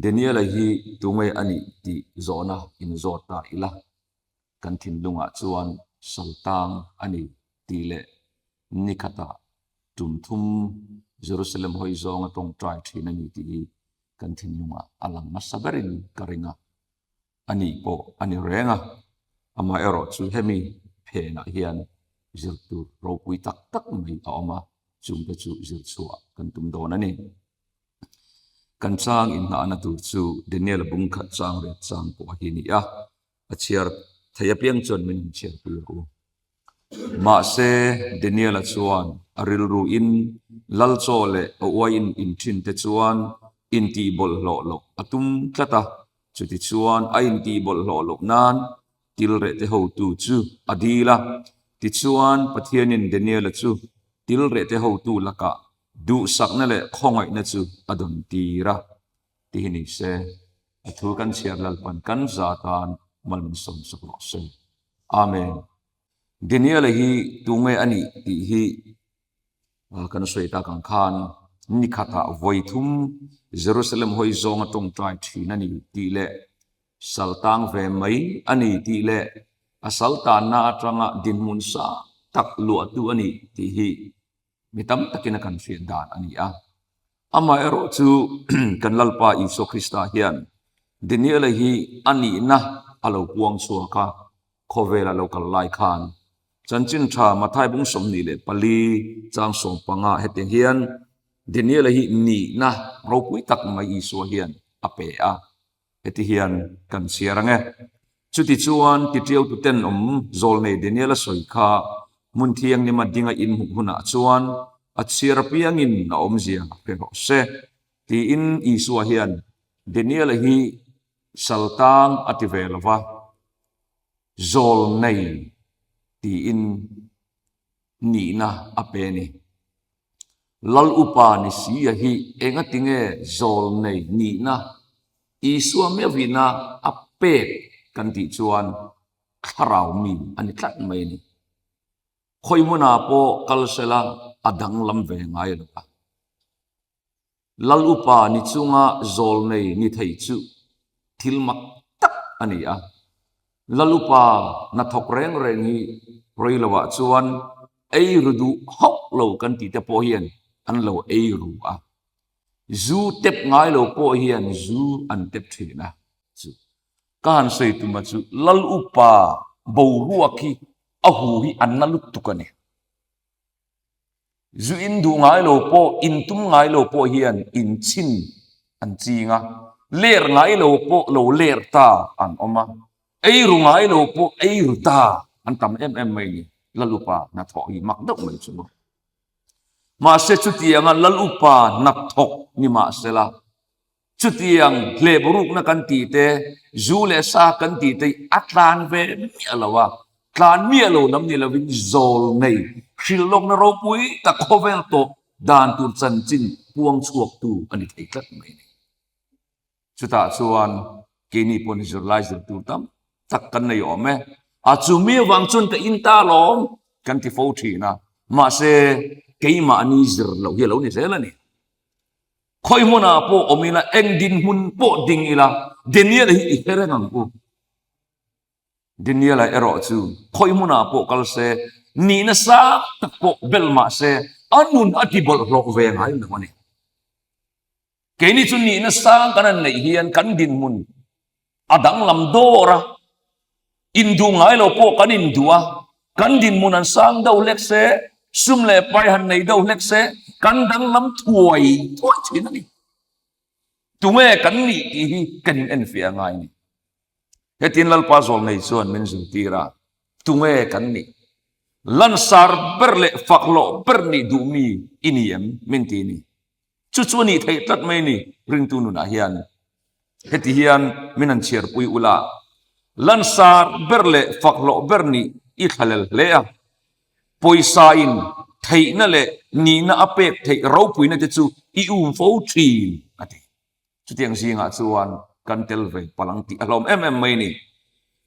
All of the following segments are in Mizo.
Daniela hi tunge a nih tih zawhna inzawt ta ila, kan thinlungah chuan saltang a ni tih leh ni khatah tum thum Jerusalem hawi zawnga tawngtai thin a ni tih hi kan thinlungah a lang nasa berin ka ring a. A nih pawh a ni reng a, amaherawh chu hemi phenah hian zir tur ropui tak tak mai a awm a, chungte chu zir chhuah kan tum dawn a ni. Kan chang inhnahna tur chu Daniel bung khat chang ret chang pawh hi a ni a, a chhiar thei apiang chuan min han chhiar pui rawh u. Mahse, Daniel-a chuan a rilruin lal chaw leh a uaiin inthin te chuan intih bawlhhlawh loh a tum tlat a, chutichuan a intih bawlhhlawh loh nan tilrehte hotu chu a dil a. Tichuan, Pathianin Daniel-a chu tilrehte hotu lakah duhsakna leh khawngaihna chu a dawn tir a, ti hi ni se, a thu kan chhiar Lalpan kan za tan mal min sawmsak rawh se. Amen. Daniel-a hi tunge a nih tih hi kan sawi tak ang khan ni khatah vawi thum Jerusalem hawi zawnga tawngtai thin a ni tih leh sal tang ve mai a ni tih leh a sal tanna atanga dinhmun sang tak luahtu a ni tih hi Mi tam takin a kan hriat dan a ni a. Amaherawh chu kan Lalpa Isua Krista hian Daniela hi a nihna a lo puang chhuak a, khawvela lo kal lai khan Chanchin Tha Mathai bung 24 chang 15 hetiang hian Daniela hi nihna ropui tak mai Isua hian a pe a. Heti hian kan chhiar ang e. Chutichuan, titiautu tenawm zawlnei Daniel-a sawi kha hmun thianglima dinga inhmuh hunah chuan a chhiar apiangin a awmzia hre rawh se, tiin Isua hian Daniel-a hi saltang a ti ve lo va, zawlnei tiin nihna a pe a ni. Lal upa ni sia hi engatinge zawlnei nihna Isua meuhina a pek kan tih chuan thlarau mi a ni tlat mai a ni. Khawi hmunah pawh kal sela a danglam ve ngai lo a. Lal upa ni chunga zawlnei ni thei chu thil mak tak a ni a. Lal upa hnathawk reng reng hi rei loah chuan ei ru duh hauh lo kan tih te pawh hian an lo ei ru a. Zu tep ngai lo pawh hian zu an tep thin a. Chu ka han sawi tuma chu Lal upa boruak hi a hu hi an na lutuk a ni. Zu in duh ngai lo pawh, in tum ngai lo pawh hian in chhin an ching a, ler ngai lo pawh lo ler ta an awm a, ei ru ngai lo pawh ei ru ta an tam em em mai ni. Lalupa hnathawh hi mak deuh mai chu maw. Mahse chutianga Lalupa hnathawk ni mahsela, Chutiang hlep rukna kan tih te, zu leh sa kan tih te a tlan ve miah lo a, tlan miah lo lam ni lovin zawl nei hrilhlawkna ropui tak khawvel tawp dan tur chanchin puang chhuaktu a ni thei tlat mai a ni. Chutah chuan keini pawhin zirlai zir tur tam tak kan nei awm e. A chumi avang chuan ka in ta alawm kan ti fo thin a, mahse keimahni zir loh hi a lo ni zel a ni. Khawi hmunah pawh awm ila, eng dinhmun pawh ding ila, Daniel-a hi i hre reng ang u. Daniel-a erawh chu khawi hmunah pawh kal se, nihna sang tak pawh bel mah se, a nun a ti bawlhhlawh ve ngai lo a ni. Keini chu nihna sang kan han neih hian kan dinhmun a danglam dawr a, induh ngai lo pawh kan induh a, kan dinhmun an sang deuh hlek se, sum leh pai han nei deuh hlek se, kan danglam thuai thuai thin a ni. Tunge kan nih tih hi kan in enfiah ngai a ni. Hetin Lalpa Zawlnei chuan min zirtir a, tunge kan nih? Lansar ber leh fakhlawh ber nih duh mi i ni em? Min ti a ni. Chu chu a nih theih tlat mai ni ringtu nunah hian. Heti hian min han chhiarpui ula, lansar ber leh fakhlawh ber nih i thlalel hle a. Pawisa in theihna leh nihna a pek theih ropuina te chu i um fo thin a ti. Chutiang zingah chuan kan tel ve palh ang tih a hlawm em em mai ni.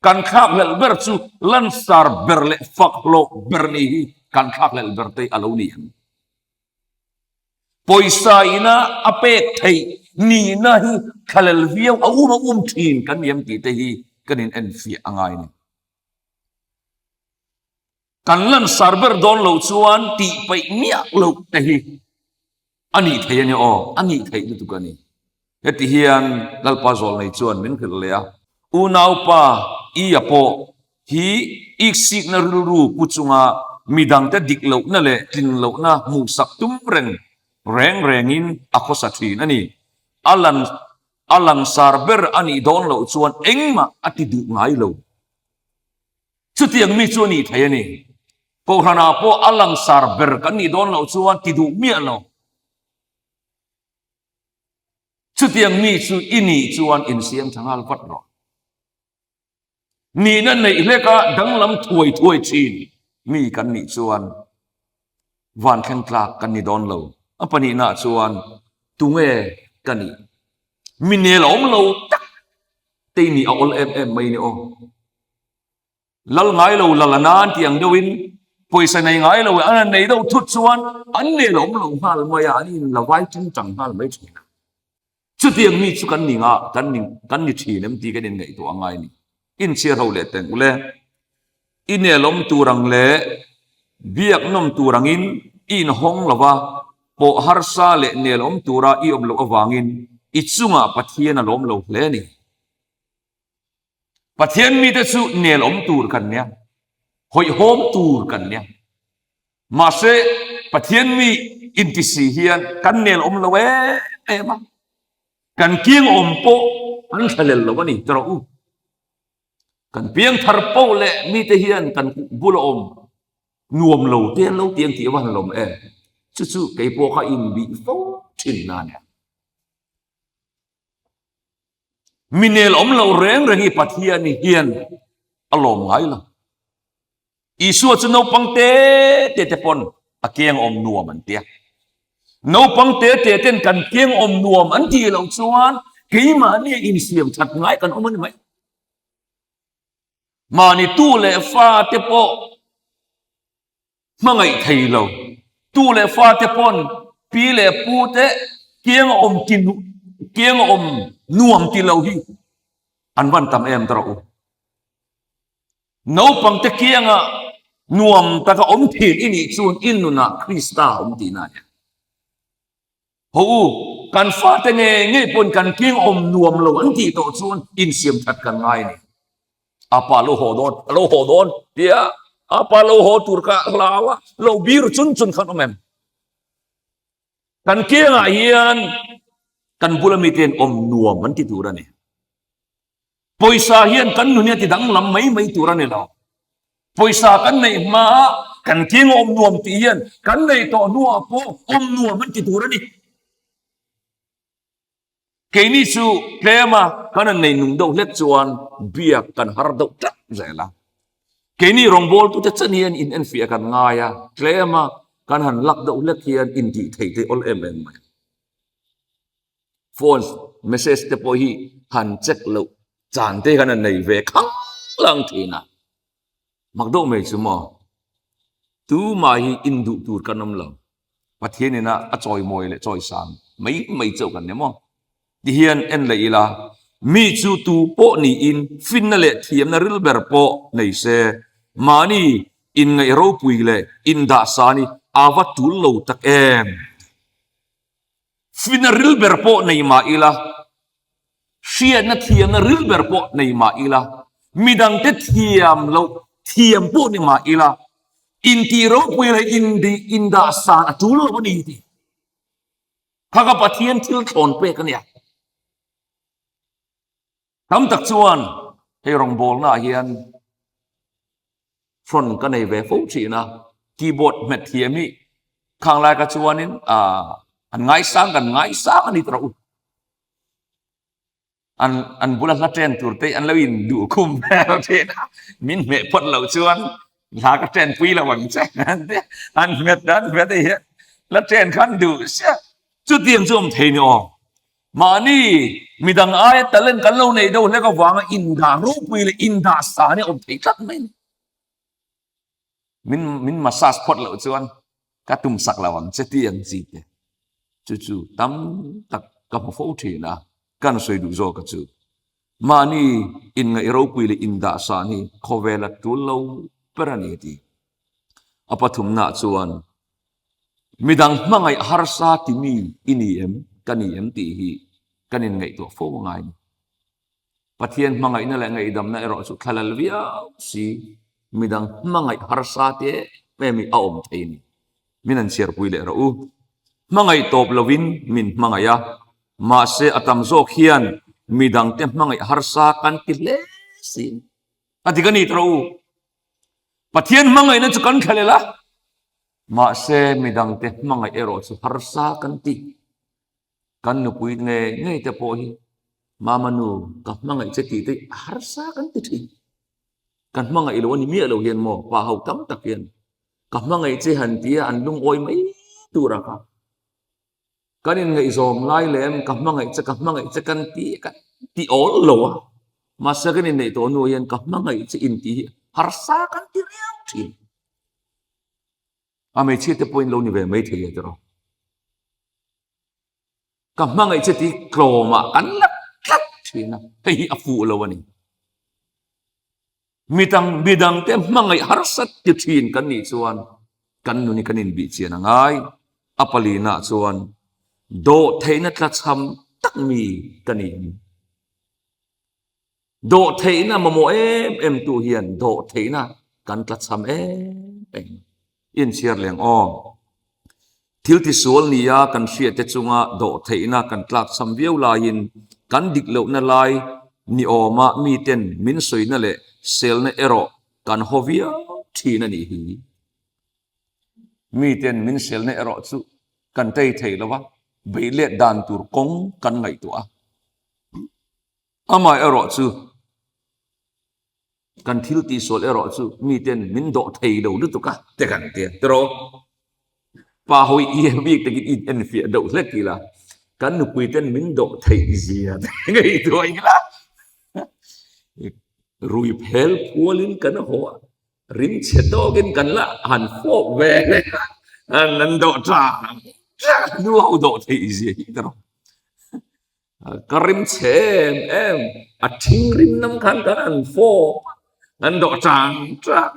Kan thlakhlelh ber chu lansar ber leh fakhlawh ber nih hi kan thlakhlelh ber te a lo ni em? Pawisa ina a pek theih. nihna hi thlalel viau a um a um thin kan ni em tih te hi kan in enfiah a ngai a ni. Kan lansar ber dawn loh chuan tih peih miah loh te hi a nih theih a ni aw, a nih theih lutuk a ni. Heti hian Lalpa Zawlnei chuan min hrilh leh a, Unaupa Ia pawh hi iksikna rilru pu chunga midangte dik lohna leh tlin lohna hmuhsak tum reng reng rengin a khawsa thin a ni. A lan a lansar ber a nih dawn loh chuan engmah a ti duh ngai lo. Chutiang mi chu a nih thei a ni. Kohhranah pawh a langsar ber kan nih dawn loh chuan ti duh miah lo. Chutiang mi chu i nih chuan insiam tha nghal vat rawh. Nihna neih hleka danglam thuai thuai thin mi kan nih chuan van thleng tlak kan ni dawn lo. A pahnihnaah chuan tunge ka nih? Mi nel a awm lo tak te i nih a awl em em mai ni aw. Lal ngai lo lal a nan tih ang deuhin pawisa nei ngai lo an han nei deuh thut chuan an nel a awm lo nghal mai a, an in la vai ṭing ṭang nghal mai ṭhin a. Chutiang mi chu kan ni nga kan ni kan ni ṭhin em tih kan inngaihtuah a ngai a ni. Inchhiar ho leh teng ule. I nel awm tur ang leh biak nawm tur angin i inhawng lo va, pawh harsa leh nel awm tura i awm loh avangin i chungah Pathian a lawm lo hle a ni. Pathian mite chu nel awm tur kan nia, hawihhawm tur kan nia. Mahse, Pathian mi inti si hian kan nel awm lo em em a, kan kiang awm pawh an thlalel lo a ni ti rawh u. Kan piang thar poh leh mite hian kan bula awm nuam lo te an lo ti ang tih a va han lawm em. Chu chu kei pawh kha inbih fo thin na a nia. Mi nel awm lo reng reng hi Pathian hian a lawm ngai lo. Isua chu naupang te te te pawn a keng awm nuam an tia. Naupang te te ten kan keng awm nuam an tih loh chuan keimahni insiam that ngai kan awm a ni mai. Mahni tu leh fa te pawh Hmangaih thei lo. Tu leh fate pawn pi leh pu te kiang a awm ti kiang a awm nuam ti lo hi an van tam em ta rawh u. Naupang te kianga nuam taka awm thin i nih chuan i nunah Krista a awm tihna a nia. Ho u, kan fate ngei ngei pawn kan kiang awm nuam lo an tih tawh chuan insiam that kan ngai a ni. A pa lo haw dawn, a lo haw dawn tia a pa lo haw tur kha hlau a, lo bir chun chun khan awm em? Kan kiangah hian kan bula miten awm nuam an ti tur a ni. Pawisa hian kan nun hi a ti danglam mai mai tur a ni lo. Pawisa kan neih hma a kan kiang awm nuam tih hian kan neih tawh hnuah pawh awm nuam an ti tur a ni. Keini chu tlema kan han nei nung deuh hlek chuan biak kan har deuh tlat zel a. Keini rawngbawltute chen hian in enfiah kan ngai a, tlema kan han lak deuh hlek hian intih theih te awl em em mai. Phone message te pawh hi han check loh chan te khan a nei ve khang lang thin a. Mak deuh mai chu maw? Tumah hi induh tur kan awm lo. Pathian ina a chawimawi leh chawisang mai mai chauh kan ni maw? Ti hian en leh ila, mi chu tu pawh niin finna leh thiamna ril ber pawh nei se, mahni inngaih ropui leh indahsan hi a va tul lo tak em? Finna ril ber pawh nei mah ila, hriatna thiamna ril ber pawh nei mah ila, midangte thiam loh thiam pawh ni mah ila, intih ropui leh indah san a tul lo a ni tih kha ka Pathian thil thlawn pek a nia. Tam tak chuan hei rawngbawlna ah hian front ka nei ve fo thin a, keyboard hmet thiam hi khang lai ka chuanin an ngaisang kan ngaisang a ni tawh u. An an bula hla chen tur te an lo in duh khum vel thin a, min hmeh phawt loh chuan hla ka chen pui lo ang che an hmet an hmet hei hian hla chen khan duh sia chutiang chu awm thei ni aw. Mahni midang aia talent kan lo neih deuh hlek avanga indah ropui leh indah san hi a awm thei tlat mai a ni. Min min massage phawt loh chuan ka tum sak lo ang che ti ang chi te. Chu chu tam tak. ka hmu fo thin a, kan sawi duh zawk a chu. Mahni inngaih ropui leh indahsan hi khawvela tul lo ber a ni a ti. A pathumnaah chuan midang hmangaih harsa ti mi i ni em, ka ni em tih hi kan inngaihtuah fo a ngai a ni. Pathian hmangaihna leh ngaihdamna erawh chu thlalal viau si, midang hmangaih harsa te em em hi a awm thei a ni. Min han chhiarpui leh rawh u. Hmangaih tawp lovin min hmangaih a, mahse a tam zawk hian midangte hmangaih harsa kan ti hle si. A dik a ni tawh u. Pathian hmangaihna chu kan thlalel a, mahse midangte hmangaih erawh chu harsa kan ti. Kan nupui ngei ngei te pawh hi Mama nu ka hmangaih che tih te a harsa kan ti thin. Kan hmangaih lo a ni miah lo hian maw pa ho tam tak hian ka hmangaih che han tia an lungawi mai tur a kha. Kan inngaihzawm lai lem ka hmangaih che ka hmangaih che kan ti kan ti awl lo a. Mahse kan inneih tawh hnu hian ka hmangaih che intih hi harsa kan ti riau thin. A hmeichhia te pawhin lo ni ve mai thei e tiraw. Ka hmangaih che tih tlawmah kan la tlat thin a, hei hi a fuh lo a ni. Midang midangte hmangaih harsat ti thin kan nih chuan kan nun hi kan inbih chian a ngai. A palina chuan dawhtheihna tlachham tak mi ka ni. Dawhtheihna mamawh em em tu hian dawhtheihna kan tlachham em em. Inchhiar leng aw. Thil tisual nia kan hriat te chunga dawhtheihna kan tlakchham viau laiin kan dik lohna lai ni awma miten min sawina leh selna erawh kan haw viau thin a nih hi. Miten min selna erawh chu kan tei thei lo va, beihlet dan tur kawng kan ngaihtuah a. Amaherawh chu kan thil tihsual erawh chu miten min dawh thei lo lutuk a te kan ti a tiraw? Pa ho i en bik takin i enfiah deuh hlek ila kan nupui ten min dawh theih zia te ngaihtuah ila rui phel phualin kan haw a rim chhe tawkin kan la han fawk ve a an dawh tang tang nu ho dawh theih zia hi tiraw? Ka rim chhe em em, a thing rim nam khan kan an fawp a, kan dawh chang chang.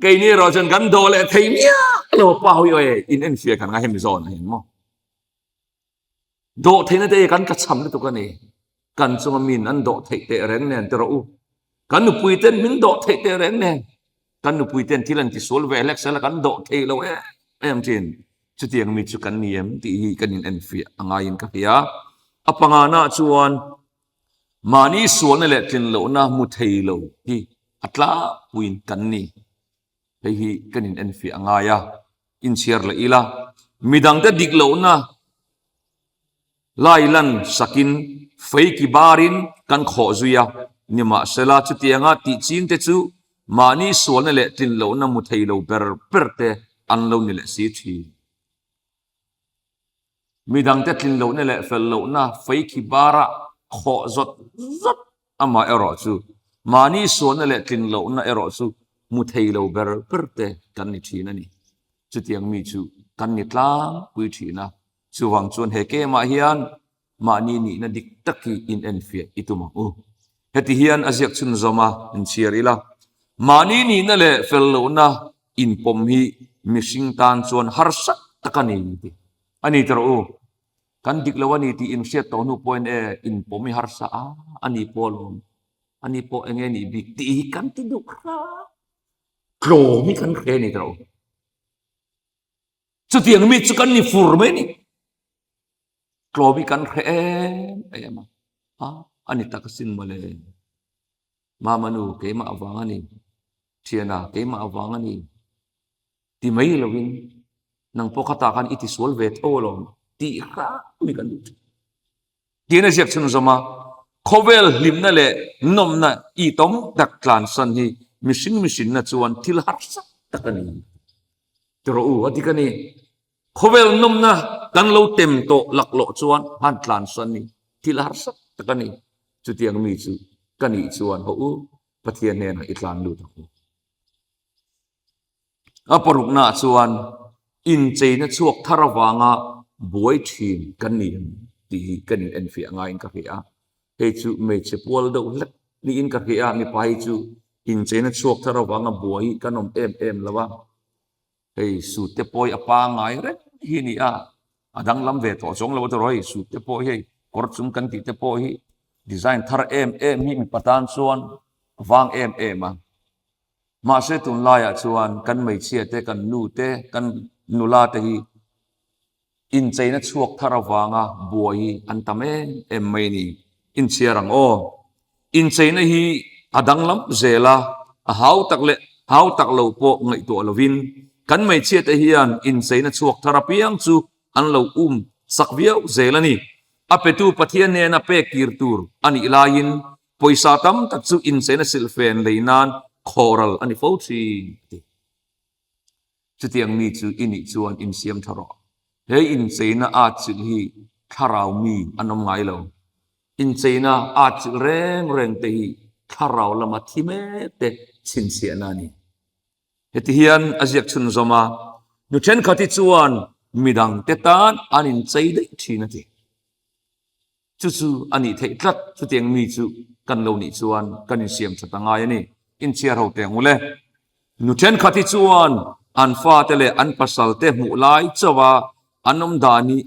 Keini erawh chuan kan dawh leh thei miah lo pa hawi awi in enfiah kan ngai hemi zawn a hian maw. Dawh theihna te kan tlachham lutuk a ni. Kan chunga min an dawh theih teh reng nen ti rawh u. Kan nupui ten min dawh theih teh reng nen. Kan nupui ten thil an tisual ve hlek sela kan dawh thei lo em em thin. Chutiang mi chu kan ni em tih hi kan in enfiah a ngaiin ka hria. A pangana chuan mahni sualna leh tlin lohna hmu thei lo hi a tlangpuiin kan ni. Hei hi kan in enfiah a ngai a, inchhiar leh ila midangte dik lohna Lai lan sakin fei ki barin kan khawh zui a, nimahsela chutianga tih chingte chu mahni sualna leh tlin lohna mu thei lo ber ber te an lo ni leh si thin. Midangte tlin lohna leh fel lohna fei ki bara khawh zawt zawt amah erawh chu mahni sualna leh tlin lohna erawh chu mu thei lo ber ber te kan ni thin a ni. Chutiang mi chu kan ni tlangpui thin a. Chuvang chuan he kemah hian mahni nihna dik tak hi inenfiah i tum ang u. Heti hian a ziak chhunzawm a, inchhiar ila, mahni nihna leh fel lohna inpawm hi mihring tan chuan harsa tak a ni ti. A ni tawh u, kan dik lo a ni tih inhriat tawh hnu pawhin e, inpawm hi harsa a, a ni pawh alawm, a ni pawh enge nih bik tih hi kan ti duh hram. Tlawm hi kan hre a ni tawh u. Chutiang mi chu kan ni fur mai ni. Tlawm hi kan hre em em a. A, a ni tak asin mawle. Mama nu keimah avang a ni. Thiana keimah avang a ni. Ti mai lovin nang pawh khatah khan i tisual ve tho alawm tih hram hi kan duh thin. Tiin a ziak chhunzawm a, Khawvel hlimna leh nawmna itawm tak tlansan hi mihring mihrinna chuan thil harsa tak a ni. Ti rawh u, a dik a ni. Khawvel nawmna kan lo tem tawh laklawh chuan han tlansan hi thil harsa tak a ni. Chutiang mi chu ka nih chuan hawh u, Pathian hnenah i tlan lut ang u. A paruknaah chuan incheina chhuak thar avanga buai thin kan ni em? tih hi kan in enfiah ngaiin ka hria a. Hei chu hmeichhe pual deuh hlek niin ka hria a, mipa hi chu incheina chhuak thar avanga buai hi kan awm em em lo a. Hei suit te pawh hi a pangngai reng hi a ni a, a danglam ve tawh chuang lo a tawrh hei suit te pawh hi hei kawr chung kan tih te pawh hi design thar em em hi mipa tan chuan a vang em em a. Mahse tunlaiah chuan kan hmeichhia te, kan nu te, kan nula te hi incheina chhuak thar avanga buai hi an tam em em mai a ni. Inchhiar ang aw. Incheina hi a danglam zel a, a hau tak leh hau tak lo pawh ngaihtuah lovin kan hmeichhia te hian incheina chhuak thar apiang chu an lo um sak viau zel a ni. A petu Pathian nena pek kir tur a nih laiin Pawisa tam tak chu incheina silhfen lei nan khawhral a ni fo thin, a ti. Chutiang mi chu i nih chuan insiam tha rawh. He incheina atchilh hi thlarau mi an awm ngai lo. Incheina atchilh reng reng te hi thlarau lama thi mek te chhinchhiahna a ni. Heti hian a ziak chhunzawm a, Nu thenkhat hi chuan midangte tan an inchei daih thin, a ti. Chu chu a nih theih tlat, chutiang mi chu kan lo nih chuan kan insiam that a ngai a ni. Inchhiar ho teh ang u le. Nu thenkhat hi chuan an fate leh an pasalte hmuh lai chauh a an awm dan hi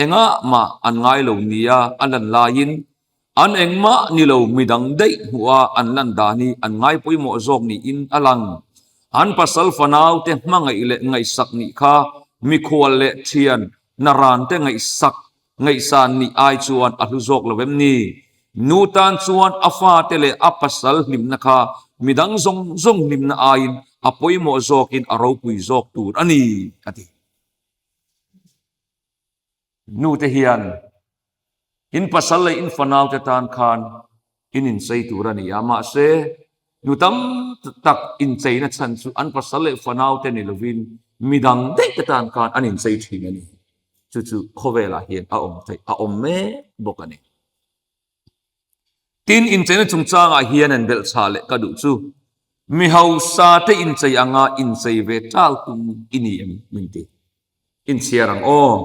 engah mah an ngai lo nia a lan laiin an engmah ni lo midang daih hmuh a an lan dan hi an ngai pawimawh zawk niin a lang. An pasal fanaute hmangaih leh ngaihsak nih kha mikhual leh thian narante ngaihsak Ngaihsan nih ai chuan a hlu zawk lo em ni? Nu tan chuan a fate leh a pasal hlimna kha midang zawng zawng hlimna aiin a pawimawh zawkin a ropui zawk tur a ni, a ti. Nute hian in pasal leh in fanaute tan khan in inchei tur a ni a, mahse nu tam tak incheina chhan chu an pasal leh fanaute ni lovin midang daih te tan khan an inchei thin a ni. Chu chu khawvelah hian a awm theih, a awm mek bawk a ni. Tin, incheina chungchangah hian an belhchhah leh ka duh chu mi hausa te inchei anga inchei ve tal tum i ni em min ti. Inchhiar ang aw.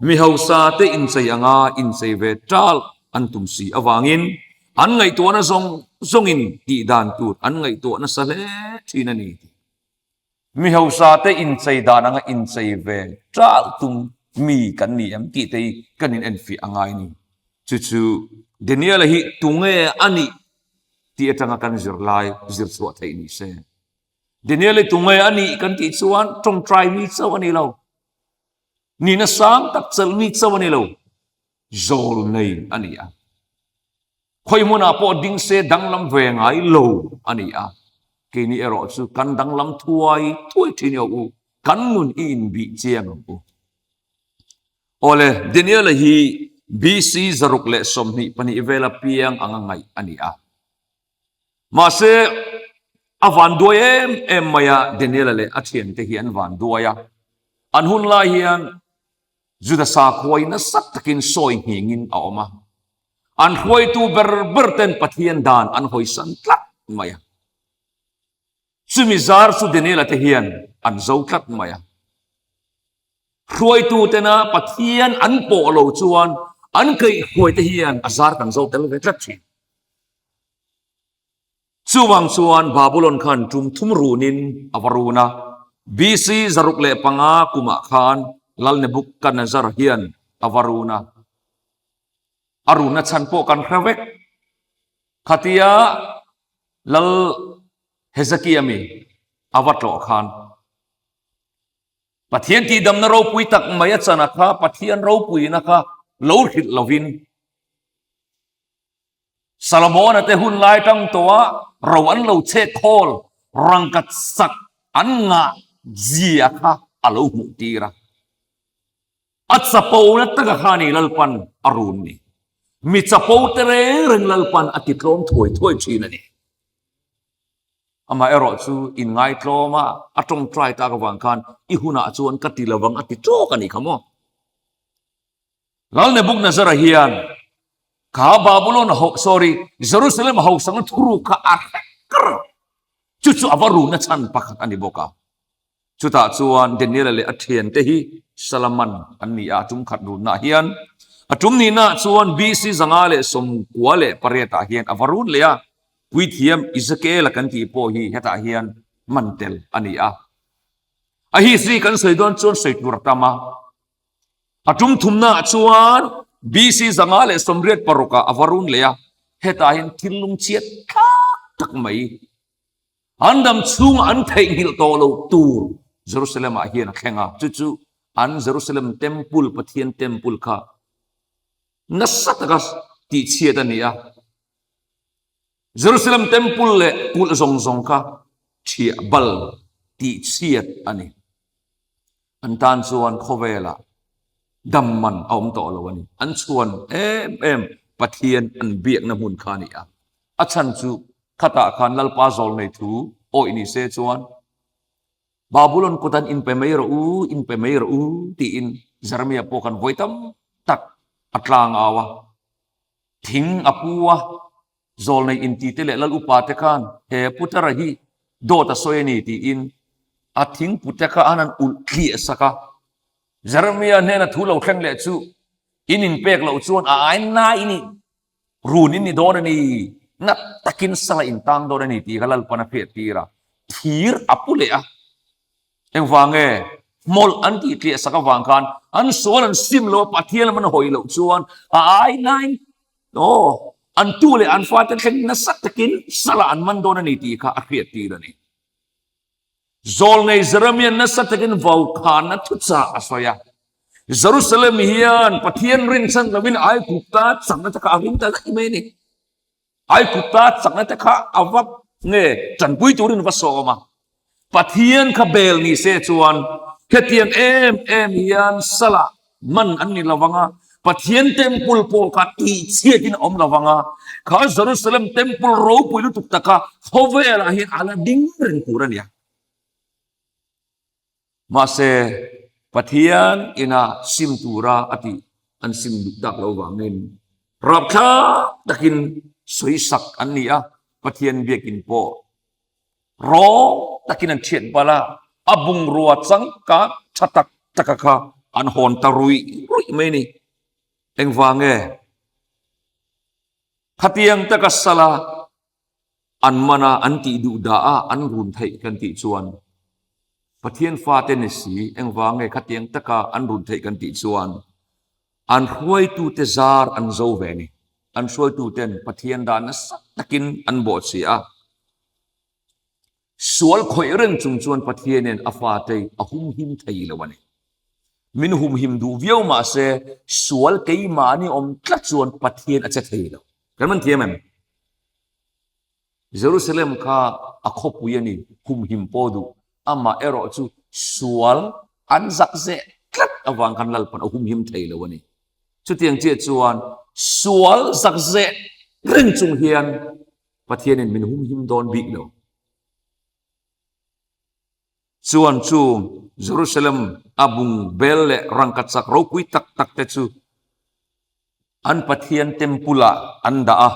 Mi hausa te inchei anga inchei ve tal an tum si avangin an ngaihtuahna zawng zawngin tih dan tur an ngaihtuah nasa hle thin a ni. Mi hausa te inchei dan anga inchei ve tal tum mi kan ni em tih te hi kan inenfiah a ngai a ni. Chu chu Daniela hi tunge a nih tih atanga kan zirlai zir chhuah theih ni se. Daniel i tunge a nih kan tih chuan tawngtai mi chauh a ni lo. Nihna sang tak chelh mi chauh a ni lo. Zawl nei a ni a. Khawi hmunah pawh ding se danglam ve ngai lo a ni a. Keini erawh chu kan danglam thuai thuai thin i u. Kan nun i inbih chiang ang u. Awle, Daniel-a hi BC 622 vela piang anga ngaih a ni a. Mahse, a van duai em em mai a, Daniela leh a thiante hi an van duai a. An hun lai hian Juda sakhua hi nasa takin sawi nghingin a awm a. An hruaitu ber ber ten Pathian dan an hawisan tlat mai a. Chumi zar chu Daniela te hian an zo tlat mai a. Hruaitu tena Pathian an pawh lo chuan an kaihhruai te hian a zar kan zo tel ve tlat thin. Chuvang chuan Babulon khan tum thum runin a va run a. BC 605 kumah khan Lal Nebuchadnezzar hian a va run a. A runna chhan pawh kan hre vek. Khatia Lal Hezekia mi a va tlawh khan Pathian tihdamna ropui tak mai a chana kha Pathian ropuina kha lo hrilh lovin Solomon-a te hun lai tang tawha ro an lo chhet khawl rangkat sak an ngah zia kha a lo hmuh tir a. A chapo na taka kha ni Lalpan a run ni. Mi chapo te reng reng Lalpan a ti tlawm thuai thuai thin a ni. Amah erawh chu inngaitlawm a, a tawngtai tak avang khan i hunah chuan ka ti lovang a ti tawk a nih kha maw. Lal Nebuchadnezzar-a hian kha Babylon ho, sorry, Jerusalem hosanga thuruk kha a hre kar a, chu chu a va runa chhan pakhat a ni bawk a. Chutah chuan Daniela leh a thiante hi Salaman an ni a, tum khat runnaah hian. A tum nihnaah chuan BC 598 ah hian a va run leh a, puithiam Ezekiel-a kan tih pawh hi hetah hian man tel a ni a. A history kan sawi dawn chuan sawi tur a tam a. A tum thumnaah chuan BC 586 ah a va run leh a, hetah hian thil lungchhiat thlak tak mai An dam chhunga an theihnghilh tawh loh tur Jerusalem-ah hian a thleng a, chu chu an Jerusalem Temple, Pathian Temple kha nasa taka tihchhiat a ni a. Jerusalem Temple leh kulh zawng zawng kha ṭhiah bal tihchhiat a ni. An tan chuan khawvelah dam man a awm tawh lo a ni. An chhuan em em Pathian an biakna hmun kha a ni a. A chhan chu khatah khan Lalpa zawl nei thu awih ni se chuan Babulon kut an inpe mai rawh u, inpe mai rawh u tiin Jeremia pawh khan vawi tam tak a tlang au a. Thing a pu a, zawl nei intite leh Lal upa te khan he Putara hi dawt a sawi a ni tiin a thingpute kha an han ulh tliah sak a. Jeremia hnena thu lo thleng leh chu in inpek loh chuan a ain nai in Run in ni dawn a ni, nat takin sala in tang dawn a ni tih kha Lalpan a hriat tir a, thir a pu leh a. Engvang nge? Hmawlh an tih tliah sak avang khan an sual an sim lo a, Pathian lam an hawi loh chuan a ai nain aw an tu leh an fate thleng nasa takin sala an man dawn a ni tih kha a hriat tir a ni. Zawlnei Jeremiah nasa takin vaukhana thuchah a sawi a. Jerusalem hian Pathian rinchhan lovin Aigupta chakna te kha a ring ta daih mai a ni. Aigupta chakna te kha a va nge tanpui turin va sawm a. Pathian kha bel ni se chuan hetiang em em hian salah man an ni lo vang a, Pathian temple pawh kha tihchhiatin a awm lo vang a, kha Jerusalem temple ropui lutuk taka khawvelah hian a la ding reng tur a nia. Mahse, Pathian ina sim tura a tih an sim duh tak lo vangin rapthlak takin sawisak an ni a, Pathian biakin pawh Rawng takin an thiat bal a, a bungrua changkang tha tak taka kha an hawn ta ruih ruih mai a ni. Engvang nge? Khatiang taka sala an man a, an tih duh dah a, an run theih kan tih chuan Pathian fate ni si, engvang nge khatiang taka an run theih kan tih chuan an hruaitute zar an zo ve a ni. An hruaituten Pathian dah nasa takin an bawhchhia a. Sual khawih reng chung chuan Pathianin a fate a humhim thei lo a ni. Min humhim duh viau mah se sual keimahni awm tlat chuan Pathian a che thei lo. Kan man thiam em? Jerusalem kha a khawpui a ni, humhim pawh duh. Amah erawh chu sual an zak zeh tlat avang khan Lalpan a humhim thei lo a ni. Chutiang chiah chuan sual zak zeh reng chung hian Pathianin min humhim dawn bik lo. Chuan chu Jerusalem a bung bel leh rangkachak ropui tak tak te chu an Pathian temple ah an dah a.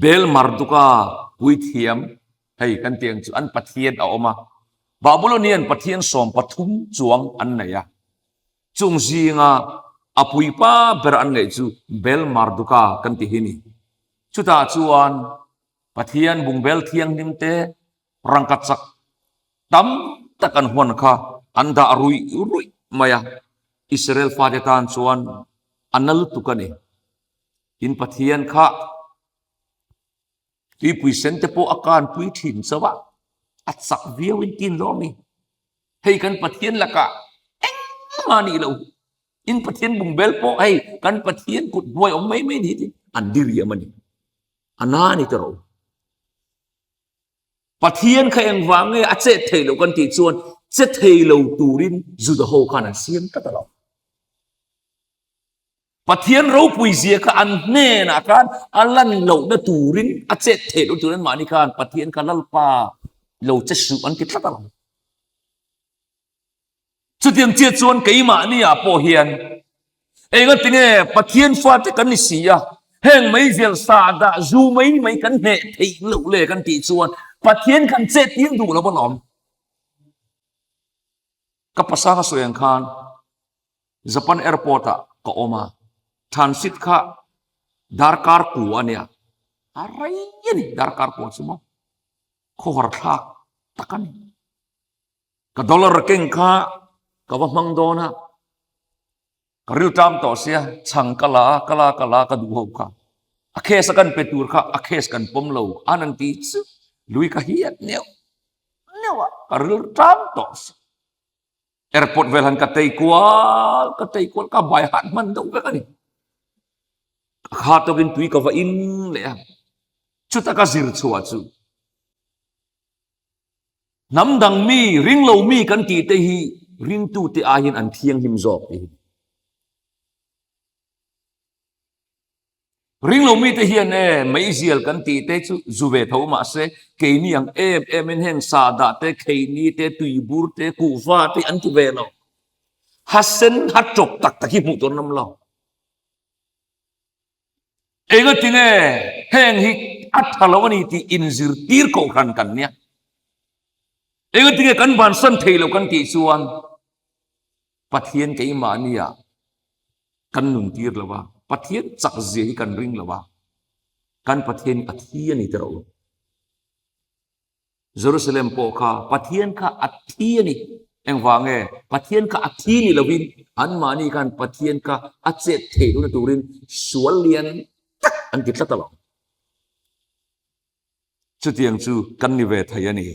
Bel Marduka puithiam hei kan tih ang chu an Pathian a awm a. Babylonian Pathian 13 chuang an nei a. Chung zinga a puipa ber an ngaih chu Bel Marduka kan ti hi ni. Chutah chuan Pathian bungbel thianghlim te rangkachak tam tak an huan kha an dah ruih ruih mai a, Israel fate tan chuan a na lutuk a ni. Tin Pathian kha tuipui sen te pawh a kanpui thin chauh a, a chak viau in tin lawm i. Hei kan Pathian lakah engmah a nih loh. In Pathian bungbel pawh hei kan Pathian kut hnuai awm mai mai ni hi an diriam a ni. A na a ni ta rawh u. Pathian kha engvang nge a chet thei loh kan tih chuan che thei lo turin Juda ho khan an siam tlat a lo. Pathian ropui zia kha an hnenah khan a lan lohna turin a chet theih loh turin mahni khan Pathian kha Lalpa lo che suh an ti tlat a lo. Chutiang chiah chuan keimahni ah pawh hian enga tinge Pathian fate kan ni si a, heng meizial sa dah zu mai mai kan hneh theih loh le kan tih chuan Pathian kan chet tir duh lo alawm. Ka pasanga sawi ang khan Japan airport ah ka awm a. Transit kha darkar ku a nia. A rei a ni darkar ku chu maw. Khawhar thlak tak a ni. Ka dollar keng kha ka va hmang dawn a. Ka rilṭam tawh sia, chhang ka la a, ka la ka la ka duh ho kha. A case a kan pe tur kha a case kan pawm lo an an ti chu lui ka hiat neuh neuh a, ka rilṭam tawh sia. Airport vel han ka tei kual, ka tei kual, ka bai hat hman deuh vek a ni. Ka kha tawkin tui ka va in leh a, chuta ka zir chhuah chu Hnam dang mi, ringlo mi kan tih te hi ringtute aiin an thianghlim zawk tih hi. Ringlo mite hian e meizial kan tih te chu zu ve tho mahse keini ang em em in heng sahdah te, kheini te, tuibur te, kuhva te an ti ve lo. Ha sen ha tawp tak tak hi hmuh tur an awm lo. Engatinge heng hi a tha lo a ni tih inzirtir kohhran kan nia. Engatinge kan bansan thei lo kan tih chuan Pathian keimahnia kan nuntir lo a, Pathian chak zia hi kan ring lo a, kan Pathian hi a thi a ni teh rawh u. Jerusalem pawh kha Pathian kha a thi a ni. Engvang nge? Pathian kha a thi ni lovin anmahni khan Pathian kha a chet theih lohna turin sual lian tak an ti tlat a lo. Chutiang chu kan ni ve thei a ni.